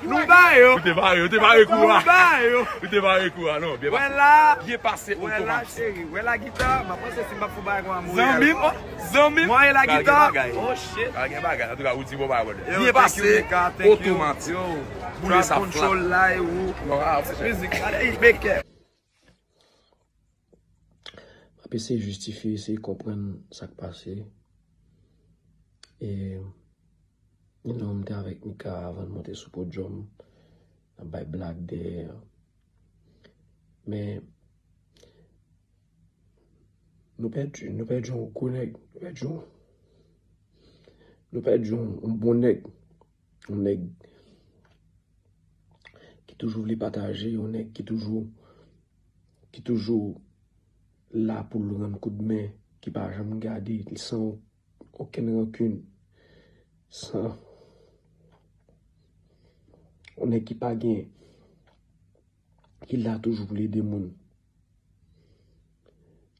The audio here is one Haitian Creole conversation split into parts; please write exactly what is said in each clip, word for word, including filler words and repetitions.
Nou ba yo. Ou te pare, ou te pare kou a. Nou ba yo. Ou te pare kou a, non. Byen Wè pase. La. Byen pase, Wè la, otomatik. Cheri. Wè la gita. M ap panse si m ap fou bagay kon a Montréal. Zanmi m, oh, zanmi m. Mwen la Pral gen gita. Bagay. Oh shit. Pral gen bagay. Antouka, ou di bon bagay, brother. Yo, Byen thank you, pase, Mika, thank you. Otomatik. Yo, Boule sa Trap flat. Control la e ou. Non, ah, ok. Mizik. Gade, Baker. M ap eseye jistifye, eseye konprann sa k pase. E, you know, m te avèk Mika avan n monte sou podyòm. N ap bay blag dèyè. Men, nou pèdi, nou pèdi yon gwo nèg. Nou pèdi yon, nou pèdi yon, yon bon nèg. Yon nèg ki toujou vle pataje, yon nèg ki toujou, ki toujou la pou l rann koudmen, ki pa janm gade, san okenn rankin, san, yon nèg ki pa gen, ki la toujou pou l ede moun.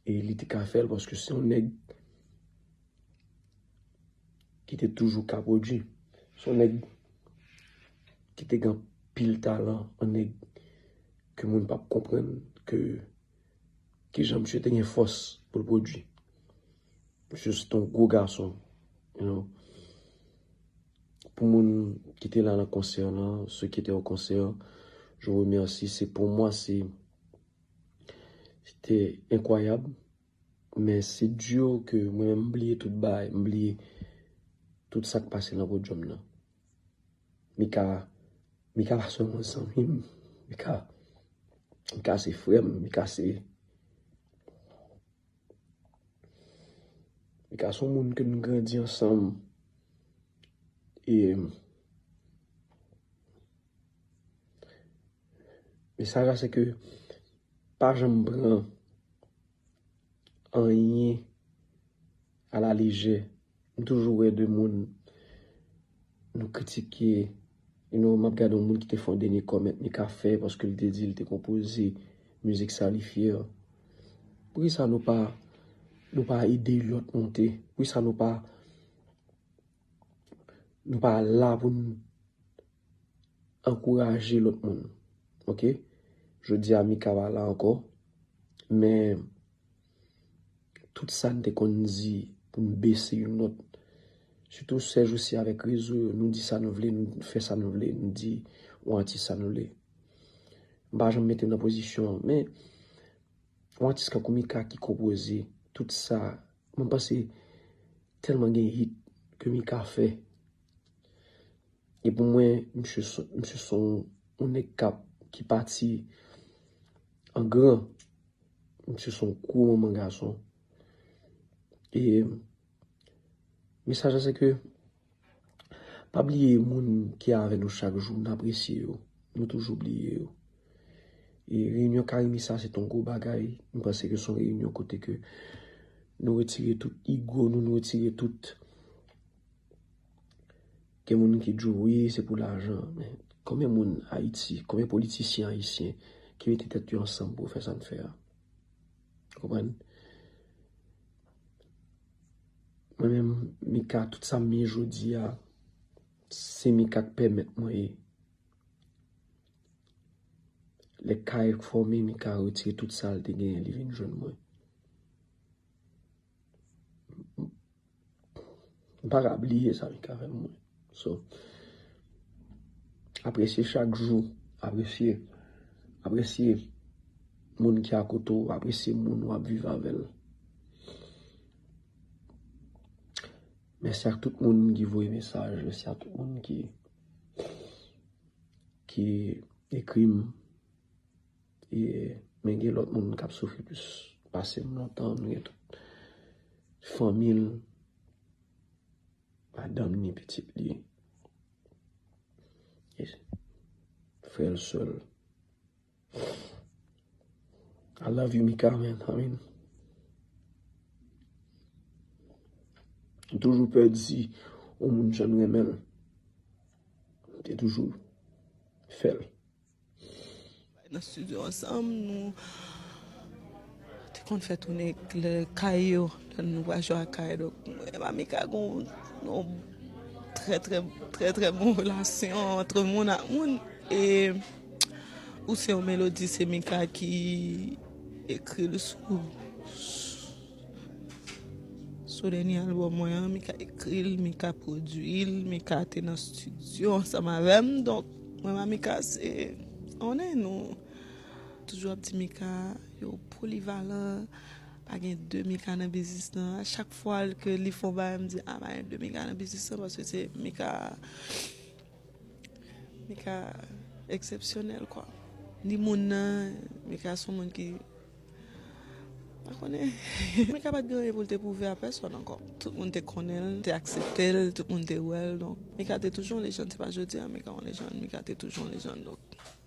E li te ka fè l paske se yon nèg ki te toujou ka pwodui. Se yon nèg ki te gen anpil talan, yon nèg ke moun p ap konprann ke kijan misye te gen fòs pou l pwodui. Misye se te yon gwo gason, you know. Pou moun ki te la nan konsè lan, ceux qui étaient au concert, je vous remercie. C'est pour moi, c'est, c'était incroyable. Men se di ke mwen menm m bliye tout bagay, m bliye tout sa k pase nan podyòm nan. Mika, Mika pa sèlman zanmi m, Mika, Mika se frè m, Mika se, Mika se yon moun ke nou grandi ansanm. E mesaj la se ke pa janm pran anyen a la lejè. M toujou wè de moun nou kritike, you know, m ap gade yon moun ki te fè yon dènye comment Mika fè paske li te di li te konpoze mizik sa li fyè. Poukisa nou pa, nou pa ede lòt monte? Poukisa nou pa, nou pa la pou n ankouraje lòt moun. Oke? Jodi a Mika pa la ankò. Men tout sa n te konn di pou n bese youn lòt. Sitou sèjousi avèk rezo yo, nou di sa nou vle, nou fè sa nou vle, nou di yon atis sa nou vle. M pa janm mete m nan pozisyon an, men yon atis kankou Mika ki konpoze tout sa, mwen panse tèlman gen hit ke Mika fè. E pou mwen, misye se, misye se yon, yon nèg k ap, ki pati an gran. Misye se yon gwo manman gason. E mesaj la se ke pa bliye moun ki avè nou chak jou, n apresye yo. Nou toujou bliye yo. E reyinyon Karimi sa se te yon gwo bagay. M panse ke se yon reyinyon kote ke nou retire tout ego nou, nou retire tout. Gen moun ki di w, wi, se pou lajan. Men konbyen moun Ayiti, konbyen politisyen ayisyen ki mete tèt yo ansanm pou fè sa n fè a? Ou konprann? Mwen menm, Mika, tout sa m ye jodi a, se Mika k pèmèt mwen ye. Lè kay fòme, Mika retire tout sa l te genyen, li vin jwenn mwen. M pa ka bliye sa Mika fè pou mwen. So, apresye chak jou, apresye, apresye moun ki akote w, apresye moun w ap viv avè l. Mèsi ak tout moun ki voye mesaj, mèsi ak tout moun ki, ki ekri m. E, men gen lòt moun k ap soufri plis pase m lontan, nou gen tout fanmi l, madanm ni pitit li, e frè l, sè l. I love you, Mika, man. I mean, m toujou pè di yon moun jan m renmen l. M te toujou fè l. Nan estidyo ansanm, nou te konn fè tounen lè kay yo, lè nou pral jwe ak kay. Donk, mwen, Mika gon yon, yon Trè trè trè trè bon relasyon ant moun ak moun. E ou se yon melodi, se Mika ki ekri l sou sou dènye albòm mwen an. Mika ekri l, Mika pwodui l, Mika te nan estidyo ansanm avè m. Donk mwen ak Mika se on e nou. Toujou ap di Mika yo polivalan. Pa gen de Mika nan biznis lan. A chak fwa ke li fè yon bagay, m di a pa gen de Mika nan biznis lan, paske se Mika Mika eksepsyonèl kwa. Ni moun nan, Mika se yon moun ki pa konnen. Mika pa t gen anyen pou l te pwouve a pèsòn ankò. Tout moun te konnen l, te aksepte l, tout moun te wè l. Donk Mika te toujou yon lejann. Se pa jodi a Mika yon lejann. Mika te toujou yon lejann. Donk